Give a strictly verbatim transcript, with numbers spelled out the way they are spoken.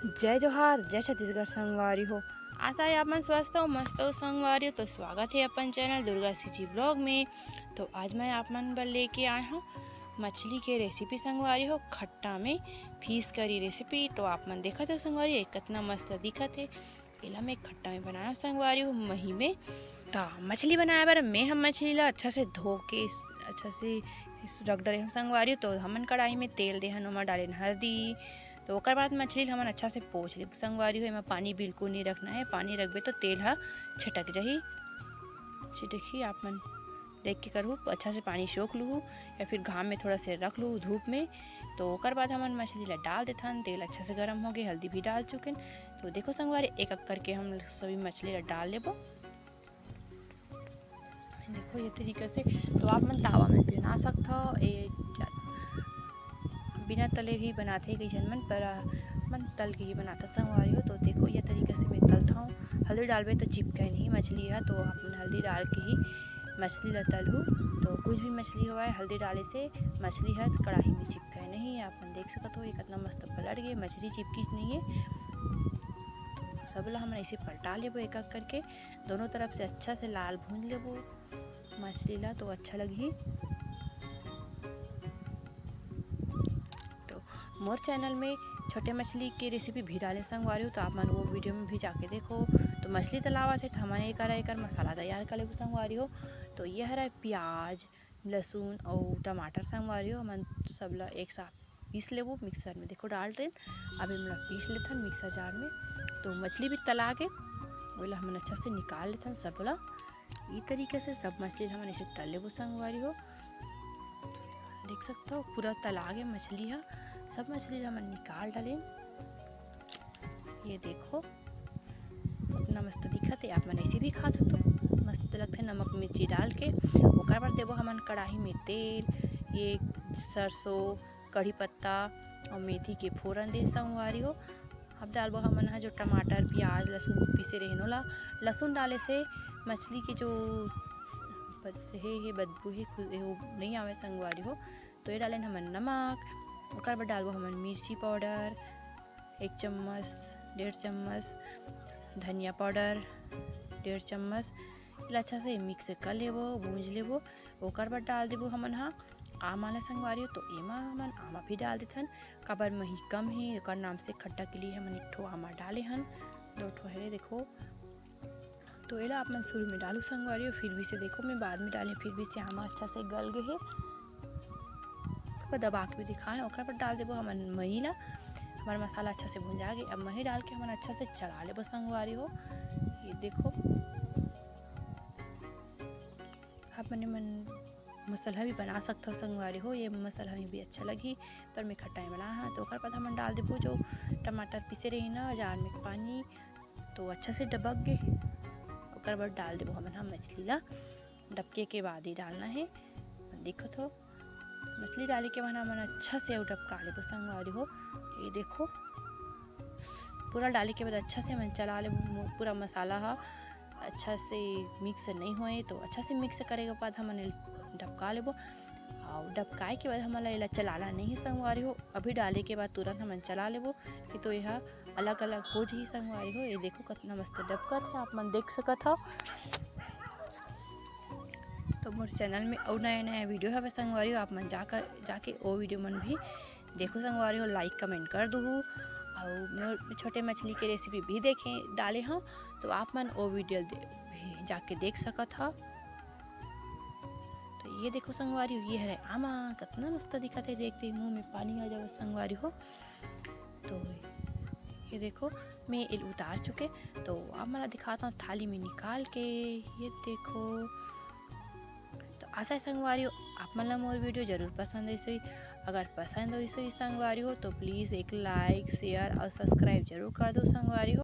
जय जोहार, जय छत्तीसगढ़ संगवारी हो। आशा है आप मन स्वस्थ हो, मस्त हो संगवारी हो। तो स्वागत है अपन चैनल दुर्गा सीजी ब्लॉग में। तो आज मैं आप मन बर लेके आए हूँ मछली के रेसिपी संगवारी हो, खट्टा में फिश करी रेसिपी। तो आप मन देखत हो संगवारी, ये कितना मस्त दिखत है। एला मैं खट्टा में बनाया संगवारी हो, मही में। तो मछली बनाए बर मैं हम मछली ला अच्छा से धो के अच्छा से रख डरे हूँ संगवारी हो। तो हमन कढ़ाई में तेल देहन, ओमा डालेन हल्दी। तो ओकर बाद मछली ला हमन अच्छा से पोंछ लेबो संगवारी हो। एमा पानी बिल्कुल नहीं रखना है, पानी रखबे तो तेल ह छिटक जही, छिटकही। आप मन देख के करहू, अच्छा से पानी सोख लूहू या फिर घाम में थोड़ा से रख लूहू धूप में। तो ओकर बाद हमन मछली ला डाल देथन। तेल अच्छा से गरम हो गए, हल्दी भी डाल चुकेन। तो देखो संगवारी, एक एक करके हम सभी मछली ला डाल लेबो। देखो ये तरीका से। तो आप मन तावा में भी बना सकत हो, ए जा-, बिना तले भी बनाथे कई झन मन, पर, अ, मन तल के ही बनाता संगवारी हो। तो देखो ये तरीका से मैं तलता हूँ। हल्दी डालबे तो चिपके नहीं मछली है, तो आप मन हल्दी डाल के ही मछली ला तलहू। तो कुछ भी मछली होवय, हल्दी डाले से मछली ह कढ़ाई में चिपके नहीं। आप मन देख सकत हो, ये कितना मस्त पलट गए, मछली चिपकी नहीं है। तो सब ला हमन ऐसे पलटा लेबो एक एक करके। दोनों तरफ से अच्छा से लाल भून लेबो मछली ला, तो अच्छा लगही। तो मोर चैनल में छोटे मछली के रेसिपी भी डाले संगवारी हो, तो आप मन वो वीडियो में भी जाके देखो। तो मछली तलावत है, तो हमन एकर, एकर मसाला तैयार कर लेबो संगवारी हो। तो ये हरा प्याज, लहसुन अउ टमाटर संगवारी हो, हमन सब ला एक साथ पीस लेबो मिक्सर में। देखो डाल देन, अब एमला पीस लेथन मिक्सर जार में। तो मछली भी तला के ओला हमन अच्छा से निकाल लेथन सब ला। ई तरीके से सब मछली ला हमन ऐसे तल लेबो संगवारी हो। देख सकत हो पूरा तला गे मछली ह, सब मछली ला हमन निकाल डालेन। ये देखो कितना मस्त दिखत है, आप मन ऐसे भी खा सकते हो, मस्त लगथे नमक मिर्ची डाल के। ओकर बाद देबो हमन कढ़ाई में तेल, ये सरसों, कढ़ी पत्ता और मेथी के फोरन दे संगवारी हो। अब डालबो हमन ह जो टमाटर, प्याज, लहसुन पीसे रहिन ओला। लहसुन डाले से मछली के जो बद-, हे, हे बदबू हे, खु-, हे वो नहीं आवे संगवारी हो। तो ये डालेन हमन नमक, ओकर बाद डालबो हमन मिर्ची पाउडर एक चम्मच, डेढ़ चम्मच, धनिया पाउडर डेढ़ चम्मच। एला अच्छा से मिक्स कर लेबो, भूंज लेबो। ओकर बाद डाल देबो हमन ह आमा ला संगवारी हो, तो एमा हमन आमा भी डाल देथन। काबर मही कम हे, ओकर नाम से खट्टा के लिए हमन एक ठो आमा डाले हन, दो ठो हरे देखो। तो एला आप मन शुरू में डालू संगवारी हो, फिर भी से देखो मैं बाद में डाली, फिर भी से आमा अच्छा से गल गए हे। ओकर दबा के भी दिखाए, ओकर बाद डाल देबो हमन मही ला। हमार मसाला अच्छा से भुंजा गए, अब मही डाल के हमन अच्छा से चला लेबो संगवारी हो। ये देखो, आप मन, मन मसाला भी बना सकत हो संगवारी हो, ये मसाला में भी अच्छा लगही, पर मैं खट्टा में बना हाँ। तो ओकर बाद हमन डाल देबो जो टमाटर पीसे रही ना जार में पानी, तो अच्छा से डबक गे। ओकर बाद डाल देबो हमन ह मछली ला, डबके के बाद ही डालना है। देखत हो मछली डाले के बाद हमन अच्छा से अउ डबका लेबो संगवारी हो। ये देखो पूरा डाले के बाद अच्छा से हमन चला लेबो, मु-, पूरा मसाला ह अच्छा से मिक्स नहीं होए, तो अच्छा से मिक्स करे के बाद हमन एला डबका लेबो। और डबकाए के बाद हमन ला एला चलाना नहीं है संगवारी हो, अभी डाले के बाद तुरंत हमन चला लेबो, कि तो यह अलग-अलग हो जही संगवारी हो। ये देखो कितना मस्त डबकत है, आप मन देख सकत हो। तो मोर चैनल में अउ नया-नया वीडियो हवे संगवारी हो, आप मन जाकर, जाके ओ वीडियो मन भी देखो संगवारी हो, लाइक कमेंट कर दूहू। और मोर छोटे मछली के रेसिपी भी देखे, डाले हव, तो आप मन ओ वीडियो दे-, भी जाके देख सकत हव। तो ये देखो संगवारी हो, ये हरे आमा, कितना मस्त दिखत है, देखते ही मुंह में पानी आ जावे संगवारी हो। तो ये देखो, मैं एल उतार चुके, तो अब मैं दिखाता हूँ थाली में निकाल के। ये देखो, तो आशा है संगवारी हो, आप मन ला मोर वीडियो जरूर पसंद आइस होही। अगर पसंद आइस होही संगवारी हो, तो प्लीज एक लाइक, शेयर और सब्सक्राइब जरूर कर दो संगवारी हो।